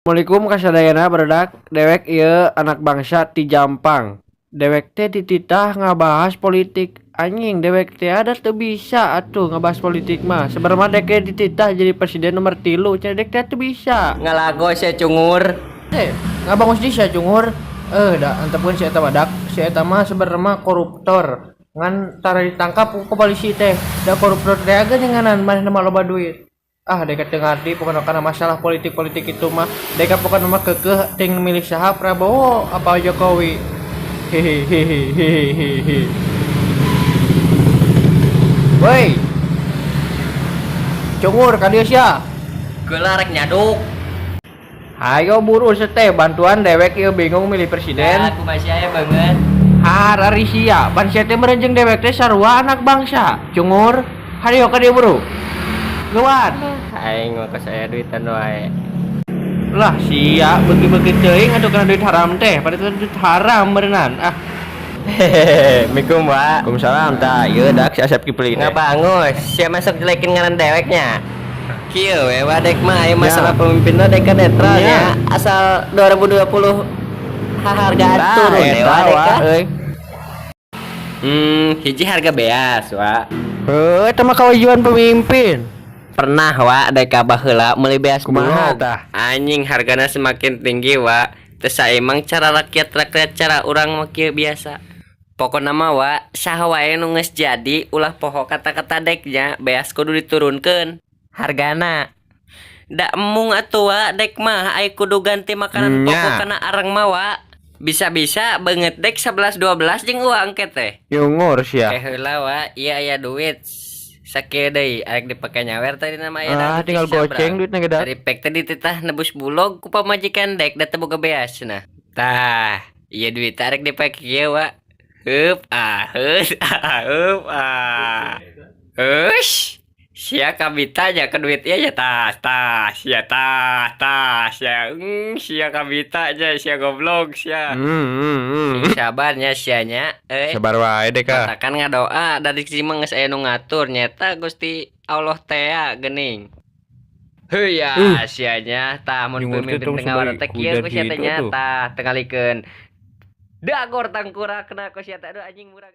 Assalamualaikum kasadayana barudak. Dewek ieu anak bangsa ti Jampang. Dewek teh dititah ngabahas politik. Anjing, dewek teh ada teu bisa atuh ngabahas politik mah. Sebenarnya dek ge dititah jadi presiden nomor 3, cenah dek teh teu bisa. Ngalago sia, cungur. Eh, ngabangus di sia, cungur. Eh, da antepkeun si eta badak. Si eta mah sebenarnya mah koruptor. Ngan tara ditangkap ku polisi teh. Da koruptor teh geuninganan manehna mah loba duit. Ah, deka teu ngarti pokona kana masalah politik-politik itu mah. Deka pokona mah keukeuh ting milih saha, Prabowo apa Jokowi. Hehehehehehe. Woi. Cungur, ka dieu sia. Geula, rek nyaduk. Ayo buru teh bantuan dewek ieu, bingung milih presiden. Ya, aku masih aya banget. Harari sia, pan sia teh meureun jeung dewek teh sarua anak bangsa. Cungur, hayo ka dieu buru. Geuan. Aing mah kos aya duitan wae. Lah sia, beuki-beuki teuing atuh kana duit haram teh, padahal duit haram berenang. Ah, Hehehe, Assalamualaikum, Pak. Waalaikumsalam. Tah, ieu dak si Asep Kipli teh. Ngabangus, sia masuk jelekin ngaran deweknya. Kieu we wa, dek mah aya masalah pemimpin mah dek netral nya, asal 2020 harga Tah, turun eta we wa dek wa, ah. euy. Hiji harga beas, wa. Heuh, eta mah kewajiban pemimpin. Pernah wa dek baheula meuli beas Kumaha Bulog. tah? Anjing, hargana semakin tinggi, wa. Teu saemang cara rakyat-rakyat, cara urang mah kieu biasa. Pokona mah wa, saha wae nu geus jadi ulah poho kata-kata deknya, beas kudu diturunkeun hargana. Da embung atuh wa, dek mah ai kudu ganti makanan pokok kana areng mah wa. Bisa-bisa beungeut dek 11 12 jeung uang ke teh. Yungur sia. Eh, heula wa, ieu aya duit. Sakieu deui arek dipake nyawer tadi nama aya. Ah, tinggal goceng duitna ge da. Ari pek teh dititah nebus Bulog ku pamajikan dek, da teu boga beas cenah. Tah, ieu duit arek dipake kieu wa. Heup ah, heus ah, heup ah. Hush. Sia kabita nya ke duit ieu nya, tas tas sia, tas tas sia, sia kabita nya, sia goblok sia. Sing sabar nya sia nya euy. Sabar wae deh ka. Katakan ngadoa dari si mah geus aya nu ngatur, nyeta Gusti Allah tea geuning. Heuh ya, sia nya tah mun Nyungur teh pemimpin tong tengah sampai teh kieu hujan ku sia teh gitu nya tuh. Tah tengalikeun. Dagor tangkurak kena ku sia teh, aduh anjing, murah.